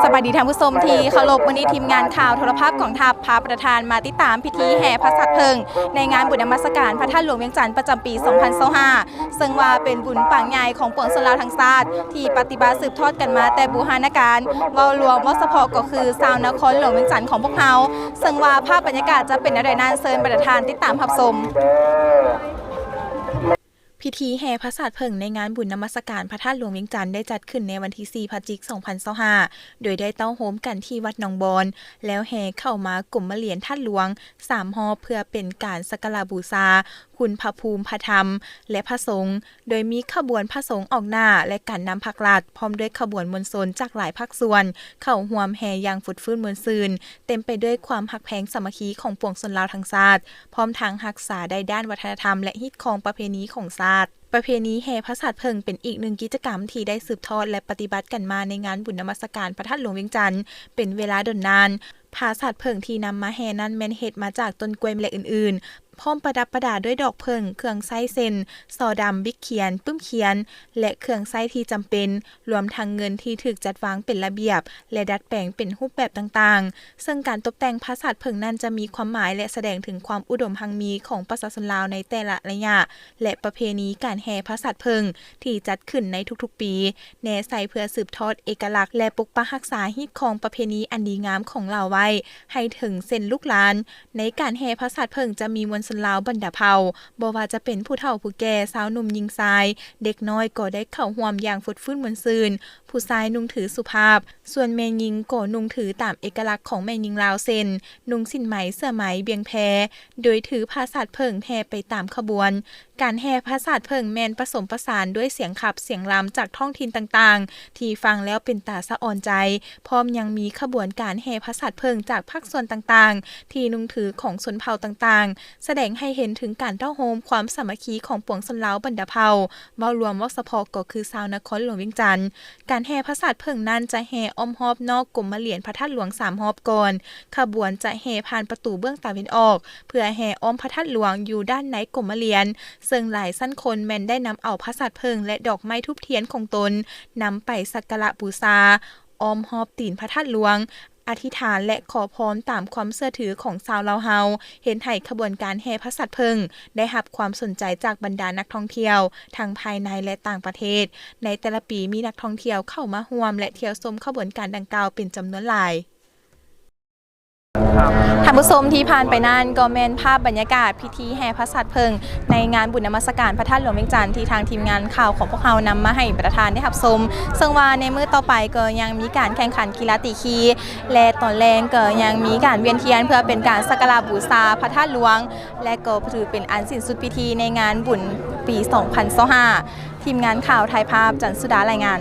ສະບາຍດີທ່ານຜູ້ຊົມທີ່ເຄົາລົບ, ມື້ນີ້ທີມງານຂ່າວໂທລະພາບກອງທັບ ພາປະທານມາຕິດຕາມພິທີແຫ່ພະສາດເຜິ້ງ ໃນງານບຸນນະມັດສະການພະທາດຫຼວງວຽງຈັນ ປະຈຳປີສອງພັນຊາວຫ້າ ເຊິ່ງວ່າເປັນບຸນປາງໃຫຍ່ຂອງປວງຊົນລາວທັງຊາດ ທີ່ປະຕິບັດສືບທອດກັນມາແຕ່ບູຮານະການ. ເວົ້າລວມ, ເວົ້າສະເພາະກໍຄືຊາວນະຄອນຫຼວງວຽງຈັນຂອງພວກເຮົາ, ເຊິ່ງວ່າພາບບັນຍາກາດຈະເປັນແນວໃດນັ້ນ, ເຊີນບັນດາທ່ານຕິດຕາມຮັບຊົມ. ພິທີແຫ່ພະສາດເຜິ້ງໃນງານບຸນນະມັດສະການພະທາດຫຼວງວຽງຈັນ ໄດ້ຈັດຂຶ້ນໃນວັນທີສີ່ ພະຈິກ ສອງພັນຊາວຫ້າ ໂດຍໄດ້ເຕົ້າໂຮມກັນທີ່ວັດໜອງບອນ ແລ້ວແຫ່ເຂົ້າມາກົມມະຫຼຽນທາດຫຼວງສາມຮອບ ເພື່ອເປັນການສັກກາລະບູຊາຄຸນພະພູມ, ພະທຳ ແລະ ພະສົງ, ໂດຍມີຂະບວນພະສົງອອກໜ້າ ແລະ ການນຳພາກລັດ ພ້ອມດ້ວຍຂະບວນມວນຊົນຈາກຫຼາຍພາກສ່ວນ ເຂົ້າຮ່ວມແຫ່ຢ່າງຟົດຟື້ນມ່ວນຊື່ນ, ເຕັມໄປດ້ວຍຄວາມຮັກແພງສາມັກຄີຂອງປວງຊົນລາວທັງຊາດ, ພ້ອມທັງຮັກສາໄດ້ດ້ານວັດທະນະທຳ ແລະ ຮີດຄອງປະເພນີຂອງຊາດ. ປະເພນີແຫ່ພະສາດເຜິ້ງເປັນອີກໜຶ່ງກິດຈະກຳທີ່ໄດ້ສືບທອດ ແລະ ປະຕິບັດກັນມາໃນງານບຸນນະມັດສະການພະທາດຫຼວງວຽງຈັນເປັນເວລາດົນນານ. ພະສາດເຜິ້ງທີ່ນຳມາແຫ່ນັ້ນແມ່ນເຮັດມາຈາກຕົ້ນກ້ວຍ ແລະ ອື່ນໆ, ພ້ອມປະດັບປະດາດ້ວຍດອກເຜິ້ງ, ເຄື່ອງໃຊ້ເຊັ່ນ ສໍດຳ, ບິກຂຽນ, ປຶ້ມຂຽນ ແລະ ເຄື່ອງໃຊ້ທີ່ຈຳເປັນ, ລວມທັງເງິນທີ່ຖືກຈັດວາງເປັນລະບຽບ ແລະ ດັດແປງເປັນຮູບແບບຕ່າງໆ. ເຊິ່ງການຕົບແຕ່ງພະສາດເຜິ້ງນັ້ນຈະມີຄວາມໝາຍ ແລະ ສະແດງເຖິງຄວາມອຸດົມຮັ່ງມີຂອງປະຊາຊົນລາວໃນແຕ່ລະໄລຍະ ແລະ ປະເພນີການແຫ່ພະສາດເຜິ້ງທີ່ຈັດຂຶ້ນໃນທຸກໆປີ ແນໃສ່ເພື່ອສືບທອດເອກະລັກ ແລະ ປົກປັກຮັກສາຮີດຄອງປະເພນີອັນດີງາມຂອງລາວໄວ້ໃຫ້ເຖິງເຊັ່ນລູກຫຼານ. ໃນການແຫ່ພະສາດເຜິ້ງຈະມີມວນຊົນລາວບັນດາເຜົ່າ, ບໍ່ວ່າຈະເປັນຜູ້ເຖົ້າຜູ້ແກ່, ຊາວໜຸ່ມຍິງຊາຍ, ເດັກນ້ອຍກໍໄດ້ເຂົ້າຮ່ວມຢ່າງຟົດຟື້ນມ່ວນຊື່ນ. ຜູ້ຊາຍນຸ່ງຖືສຸພາບ, ສ່ວນແມ່ຍິງກໍນຸ່ງຖືຕາມເອກະລັກຂອງແມ່ຍິງລາວ ເຊັ່ນ ນຸ່ງສິ້ນໄໝ, ເສື້ອໄໝ, ບ່ຽງແພ, ໂດຍຖືພະສາດເຜິ້ງແຫ່ໄປຕາມຂະບວນ. ການແຫ່ພະສາດເຜິ້ງແມ່ນປະສົມປະສານດ້ວຍສຽງຂັບ, ສຽງລຳຈາກທ້ອງຖິ່ນຕ່າງໆ ທີ່ຟັງແລ້ວເປັນຕາສະອອນໃຈ, ພ້ອມຍັງມີຂະບວນການແຫ່ພະສາດເຜິ້ງຈາກພາກສ່ວນຕ່າງໆ ທີ່ນຸ່ງຖືຂອງຊົນເຜົ່າຕ່າງໆ, ສະແດງໃຫ້ເຫັນເຖິງການເຕົ້າໂຮມຄວາມສາມັກຄີຂອງປວງຊົນລາວບັນດາເຜົ່າ, ເວົ້າລວມເວົ້າສະເພາະກໍຄືຊາວນະຄອນຫຼວງວຽງຈັນ. ການແຫ່ພະສາດເຜິ້ງນັ້ນຈະແຫ່ອ້ອມຮອບນອກກົມມະຫຼຽນພະທາດຫຼວງສາມຮອບກ່ອນ. ຂະບວນຈະແຫ່ຜ່ານປະຕູເບື້ອງຕາເວັນອອກ ເພື່ອແຫ່ອ້ອມພະທາດຫຼວງຢູ່ດ້ານໃນກົມມະຫຼຽນ, ເຊິ່ງຫຼາຍຊັ້ນຄົນແມ່ນໄດ້ນຳເອົາພະສາດເຜິ້ງ ແລະ ດອກໄມ້ທູບທຽນຂອງຕົນ ນຳໄປສັກກາລະບູຊາ ອ້ອມຮອບຕີນພະທາດຫຼວງ, ອະທິຖານ ແລະ ຂໍພອນຕາມຄວາມເຊື່ອຖືຂອງຊາວລາວເຮົາ, ເຮັດໃຫ້ຂະບວນການແຫ່ພະສາດເຜິ້ງໄດ້ຮັບຄວາມສົນໃຈຈາກບັນດານັກທ່ອງທ່ຽວ ທັງພາຍໃນ ແລະ ຕ່າງປະເທດ. ໃນແຕ່ລະປີມີນັກທ່ອງທ່ຽວເຂົ້າມາຮ່ວມ ແລະ ທ່ຽວຊົມຂະບວນການດັ່ງກ່າວເປັນຈຳນວນຫຼາຍ. ທ່ານຜູ້ຊົມທີ່ຜ່ານໄປນັ້ນກໍແມ່ນພາບບັນຍາກາດພິທີແຫ່ພະສາດເຜິ້ງ ໃນງານບຸນນະມັດສະການພະທາດຫຼວງວຽງຈັນ ທີ່ທາງທີມງານຂ່າວຂອງພວກເຮົານຳມາໃຫ້ບັນດາທ່ານໄດ້ຮັບຊົມ. ເຊິ່ງວ່າໃນມື້ຕໍ່ໄປກໍຍັງມີການແຂ່ງຂັນກິລາຕີຄີ ແລະ ຕອນແລງກໍຍັງມີການວຽນທຽນ ເພື່ອເປັນການສັກກາລະບູຊາພະທາດຫຼວງ ແລະ ກໍຖືເປັນອັນສິ້ນສຸດພິທີໃນງານບຸນປີສອງພັນຊາວຫ້າ. ທີມງານຂ່າວຖ່າຍພາບ ຈັນສຸດາ ລາຍງານ.